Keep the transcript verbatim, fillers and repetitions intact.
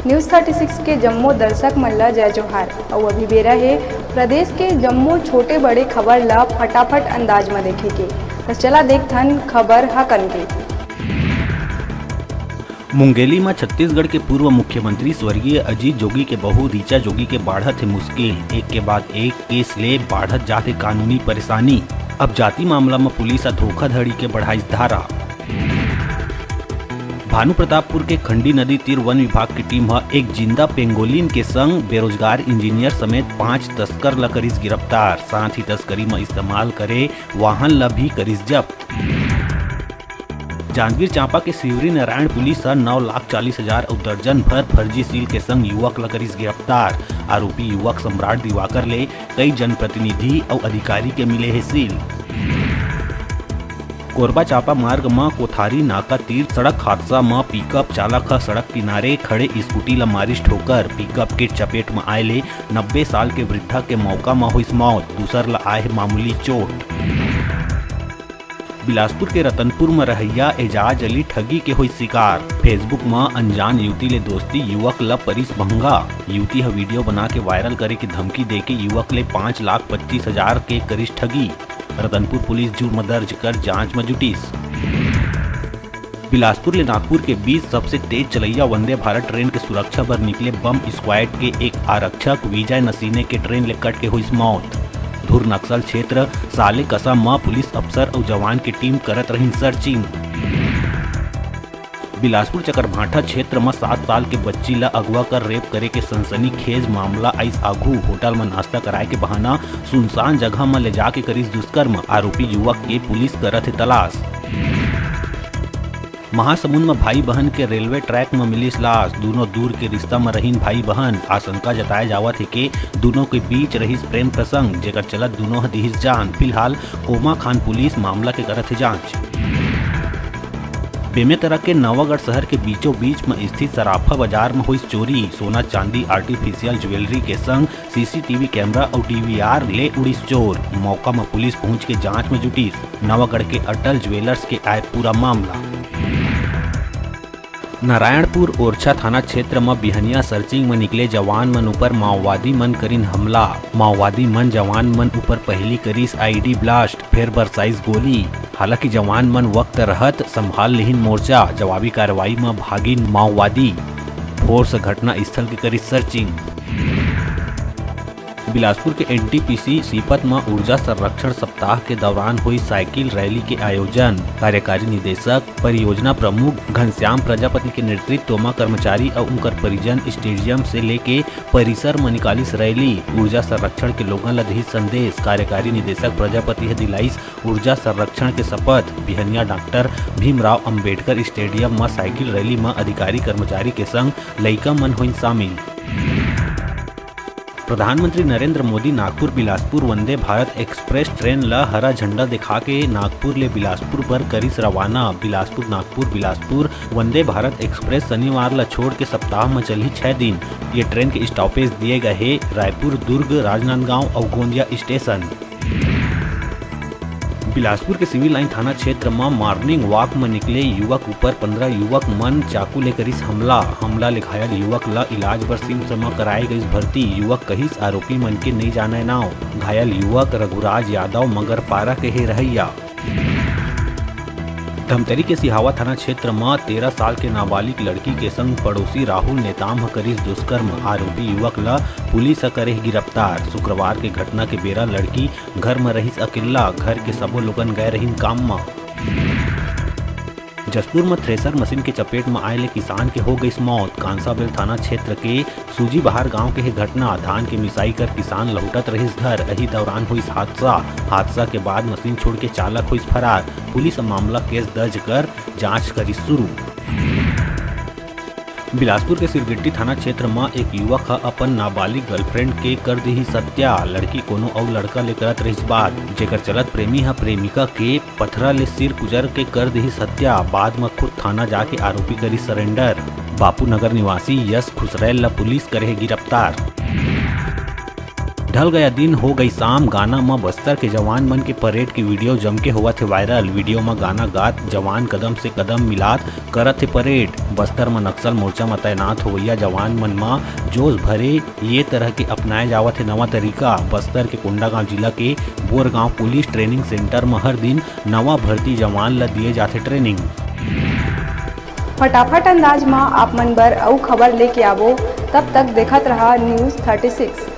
News thirty six के जम्मो दर्शक मन ल जय जोहार। अउ अभी बेरा हे प्रदेश के जम्मो छोटे बड़े खबर ल फटाफट अंदाज म देखे के। त चला देखथन खबर हकन के। मुंगेली म छत्तीसगढ़ के पूर्व मुख्यमंत्री स्वर्गीय अजीत जोगी के बहू ऋचा जोगी के बाढ़त हे मुश्किल। एक के बाद एक केस ले बाढ़त जात हे कानूनी परेशानी। अब जाति मामला म पुलिस ह धोखाधड़ी के बढ़ाइस धारा। भानु प्रतापपुर के खंडी नदी तीर वन विभाग की टीम ह एक जिंदा पेंगोलिन के संग बेरोजगार इंजीनियर समेत पांच तस्कर ल करिस गिरफ्तार। साथ ही तस्करी म इस्तेमाल करे वाहन ल भी करिस जब्त। जांजगीर चांपा के शिवरी नारायण पुलिस ह नौ लाख चालीस हजार अउ दर्जन भर फर्जी सील के संग युवक ल करिस गिरफ्तार। आरोपी युवक सम्राट दिवाकर ले कई जनप्रतिनिधि अउ अधिकारी के मिले हे सील। कोरबा चांपा मार्ग म कोथारी नाका तीर सड़क हादसा म पिकअप चालक ह सड़क किनारे खड़े स्कूटी ल मारिस ठोकर। पिकअप के चपेट म आए ले नब्बे साल के वृद्धा के मौका म होइस मौत, दूसर ल आए हे मामूली चोट। बिलासपुर के रतनपुर म रहइया एजाज अली ठगी के होइस शिकार। Facebook म अनजान युवती ले दोस्ती, युवक ल परिस भंगा। युवती ह वीडियो बना के वायरल करे के धमकी देके युवक ले पाँच लाख पच्चीस हजार के करिस ठगी। रतनपुर पुलिस जुर्म दर्ज कर जांच म जुटिस। बिलासपुर ले नागपुर के बीच सबसे तेज चलइया वंदे भारत ट्रेन के सुरक्षा बर निकले बम स्क्वाड के एक आरक्षक विजय नसीने के ट्रेन ले कट के होइस मौत। धुर नक्सल क्षेत्र साले कसम म पुलिस अफसर अउ जवान के टीम करत रहिन सर्चिंग। बिलासपुर चकरभाठा क्षेत्र म सात साल के बच्ची ल अगवा कर रेप करे के सनसनीखेज मामला आइस आघू। होटल म नाश्ता कराए के बहाना सुनसान जगह म ले जाके करिस दुष्कर्म। आरोपी युवक के पुलिस करत हे तलाश। महासमुंद म भाई बहन के रेलवे ट्रैक म मिलिस लाश। दूनों दूर के रिश्ता म रहिन भाई बहन। आशंका जताए जावत हे के दूनों के बीच रहिस प्रेम प्रसंग, जेकर चलत दूनों ह दिहिस जान। फिलहाल कोमाखान पुलिस मामला के करत हे जांच। बेमेतरा के नवागढ़ शहर के बीचों बीच म स्थित सराफा बाजार म होइस चोरी। सोना चांदी, आर्टिफिशियल ज्वेलरी के संग सीसीटीवी कैमरा अउ डीवीआर ले उड़िस चोर। मौका म पुलिस पहुंच के जांच म जुटिस। नवागढ़ के अटल ज्वेलर्स के आय पूरा मामला। नारायणपुर ओरछा थाना क्षेत्र म बिहनिया सर्चिंग म निकले जवान मन ऊपर माओवादी मन करिन हमला। माओवादी मन जवान मन ऊपर पहिली करिस आईडी ब्लास्ट, फेर बरसाइस गोली। हालांकि जवान मन वक्त रहत संभाल लिहिन मोर्चा। जवाबी कार्रवाई म भागिन माओवादी। फोर्स घटना स्थल के करिस सर्चिंग। बिलासपुर के एनटीपीसी सीपत म ऊर्जा संरक्षण सप्ताह के दौरान होइस साइकिल रैली के आयोजन। कार्यकारी निदेशक परियोजना प्रमुख घनश्याम प्रजापति के नेतृत्व म कर्मचारी अउ उनकर परिजन स्टेडियम से लेके परिसर म निकालिस रैली। ऊर्जा संरक्षण के लोगन ल दिहिस संदेश। कार्यकारी निदेशक प्रजापति ह दिलाइस ऊर्जा संरक्षण के शपथ। बिहनिया डॉक्टर भीमराव अंबेडकर स्टेडियम म साइकिल रैली म अधिकारी कर्मचारी के संग लइका मन होइन शामिल। प्रधानमंत्री नरेंद्र मोदी नागपुर बिलासपुर वंदे भारत एक्सप्रेस ट्रेन ल हरा झंडा दिखा के नागपुर ले बिलासपुर बर करिस रवाना। बिलासपुर नागपुर बिलासपुर वंदे भारत एक्सप्रेस शनिवार ल छोड़ के सप्ताह म चलही छह दिन। ये ट्रेन के स्टॉपेज दिए गए हे रायपुर, दुर्ग, राजनांदगांव अउ गोंदिया स्टेशन। बिलासपुर के सिविल लाइन थाना क्षेत्र म मॉर्निंग वॉक म निकले युवक ऊपर पंद्रह युवक मन चाकू ले करिस हमला। हमला ले घायल युवक ल इलाज बर सिम्स म कराए गइस भर्ती। युवक कहिस आरोपी मन के नइ जानय नाव। घायल युवक रघुराज यादव मगरपारा के हे रहइया। धमतरी के सिहावा थाना क्षेत्र म तेरह साल के नाबालिग लड़की के संग पड़ोसी राहुल नेताम ह करिस दुष्कर्म। आरोपी युवक ल पुलिस ह करे हे गिरफ्तार। शुक्रवार के घटना के बेरा लड़की घर म रहिस अकेल्ला, घर के सबो लोगन गए रहिन काम म। जशपुर म थ्रेसर मशीन के चपेट म आए ले किसान के हो गइस मौत। कांसाबेल थाना क्षेत्र के सूजीबहार गांव के हे घटना। धान के मिसाई कर किसान लहुटत रहिस घर, एही दौरान होइस हादसा। हादसा के बाद मशीन छोड़ के चालक होइस फरार। पुलिस ह मामला केस दर्ज कर जांच करिस शुरू। बिलासपुर के सिरगिट्टी थाना क्षेत्र म एक युवक ह अपन नाबालिग गर्लफ्रेंड के कर दिहिस हत्या। लड़की कोनो अउ लड़का ले करत रहिस बात, जेकर चलत प्रेमी ह प्रेमिका के पथरा ले सिर कुचर के कर दिहिस हत्या। बाद म खुद थाना जाके आरोपी करिस सरेंडर। बापू नगर निवासी यश खुसरैल ल पुलिस करे हे गिरफ्तार। ढल गया दिन, हो गई शाम। गाना म बस्तर के जवान मन के परेड के वीडियो जम के होवत हे वायरल। वीडियो म गाना गात जवान कदम से कदम मिलात करत हे परेड। बस्तर म नक्सल मोर्चा म तैनात होवइया जवान मन म जोश भरे ये तरह के अपनाए जावत हे नवा तरीका। बस्तर के कोंडागांव जिला के बोरगांव पुलिस ट्रेनिंग सेंटर म हर दिन नवा भर्ती जवान ल दिए जाथे ट्रेनिंग। फटाफट अंदाज म आप मन बर अउ खबर लेके आबो, तब तक देखत रहा News thirty six।